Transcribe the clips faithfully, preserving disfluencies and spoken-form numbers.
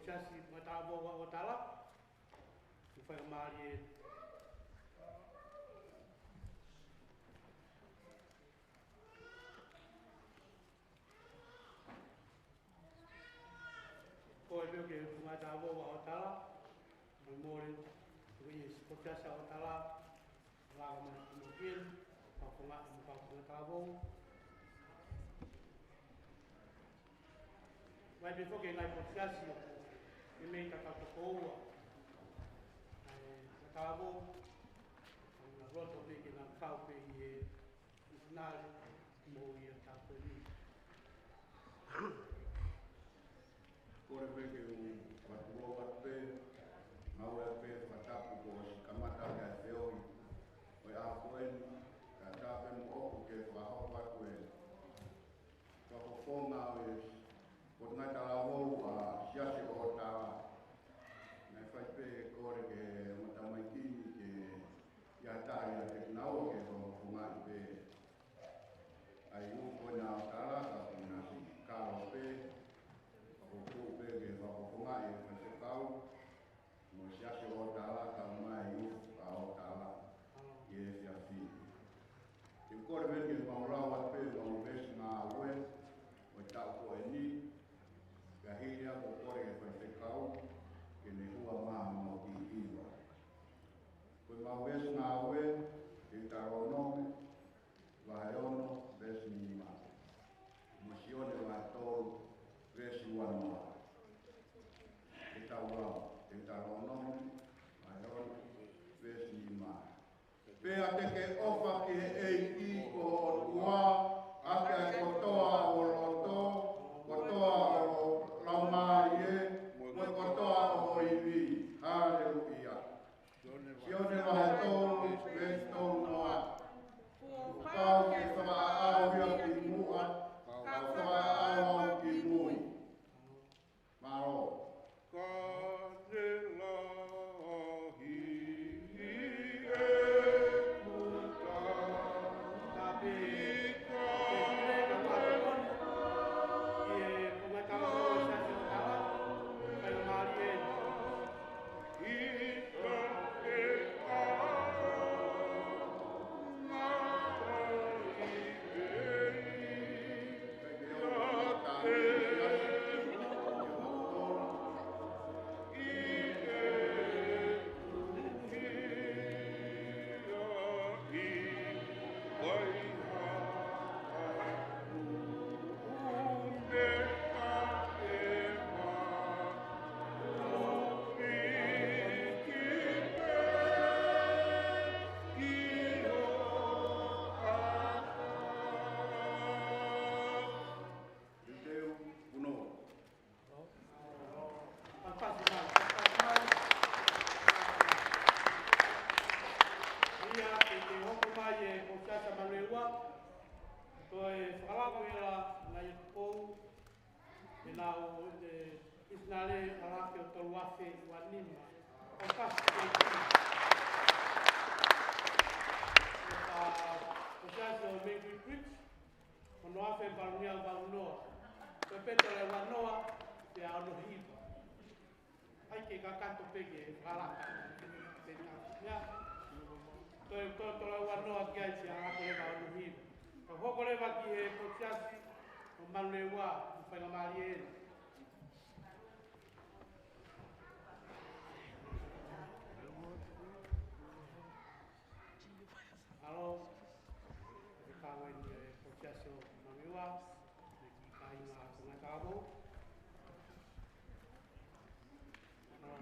Siasi Potungāue Talavou ʻa ʻOtala, mo e faingamālie. Ko e pio ke Potungāue Talavou ʻa ʻOtala, mo e mole, ko e siasi Potungāue Siasi ʻa ʻOtala, lava mai ki mo kien, ka ko ngā mo ka ko ngā talavou. Mai pē foki e ngaahi potungāue siasi, ʻe mei ka ka toko ua. ʻE, ka talavou, ka ngā loto pē ke ngā kau pē ʻi he misinale mo ia tā ko eni. Kole pē ke u fakatulou atu pē, ngāue pē fakatapu kuo ʻosi kamata ke feohi. Ko e ʻaho ko eni, ka tā pē mo ʻoku ke fakahoko atu e fakafofonga ʻo e Potungāue Talavou ʻa Siasi ʻOtala. Naʻe fai pē kole ke ʻomi tamaiki ni ke ʻiate ia te kinaua ke fakafofongaʻi pē ʻa e ʻufu ko ena ʻa ʻOtala ka ko ena si kalo pē, ka ko e tuʻu pē ke fakafofongaʻi e faifekau, mo e Siasi ʻOtala ka mai ʻufu ʻa ʻOtala ʻi he efiafi ni. Ke kole pē ke mau lau atu pē mau veesi ngāue ʻo e taʻu ko eni, ka hili ia ko e kole ke faifekau, ke ne hua mai mau kiʻi hiva. Ko e mau veesi ngāue, Teutalōnome, vahe ono, veesi nima. Mo Sione vahe tolu, veesi uanoa. Ke tau lau, Teutalōnome, vahe ono, veesi nima. Pea te ke ʻofa ki he ʻEiki ko ho ʻOtua, ʻaki ʻa e kotoa ʻo ho loto, kotoa ʻo ho laumālie, mo e kotoa ʻo ho ivi. Haleluia. Sione vahe tolu, veesi tolu noa. Kuo pau ke fakaʻaʻau ia ki muʻa, ka fakaʻaʻau ki mui. Mālō. Ka ne lahi ʻeku tau. Ka pē. Ka pē. Ka pē. Ka pē. Ia, ke, ke hoko mai e Potungāue Siasi Manurewa, ko e fakalaka ia la na ia ko e nau e misinale ʻa e laka ʻo tolu afe ua nima. ʻO kasi ke, ʻa, ʻo Siasi ʻo Mangere Bridge, ono afe valu ngeau valu noa. Ko e pē tolu ua noa, pea ono hiva. ʻAi ke kakato pē ke fakalaka. Pē ka, ia. Toe, toe tolu ua noa ki ai sia ako leva ono hiva. Ka hoko leva ki he Potungāue Siasi ʻo Manurewa, ʻo faingamālie eni. Alo, e kau eni e Potungāue Siasi ʻo Manurewa, mo e kiʻi kāinga ʻa Potungāue Talavou. Alo.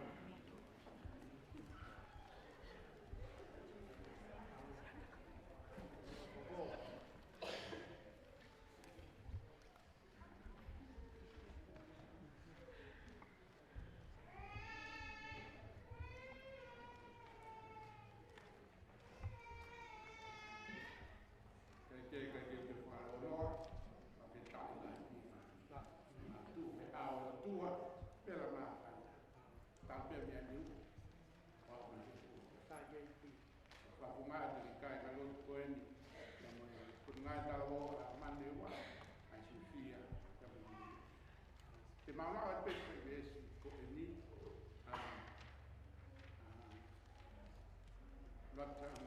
Ke, ke, ke, ke, ke fakaloloa, ke tau na, na, na tu, ke au tua, pela ma, ta pela mea niu, wa ma. Sa ke ti. Fakafofonga atu ki he kāinga lotu ko eni, na mo e Potungāue Talavou ʻa Manurewa, ʻa Sofia, ka mo. Te mau lau atu pē veesi ko eni, Senator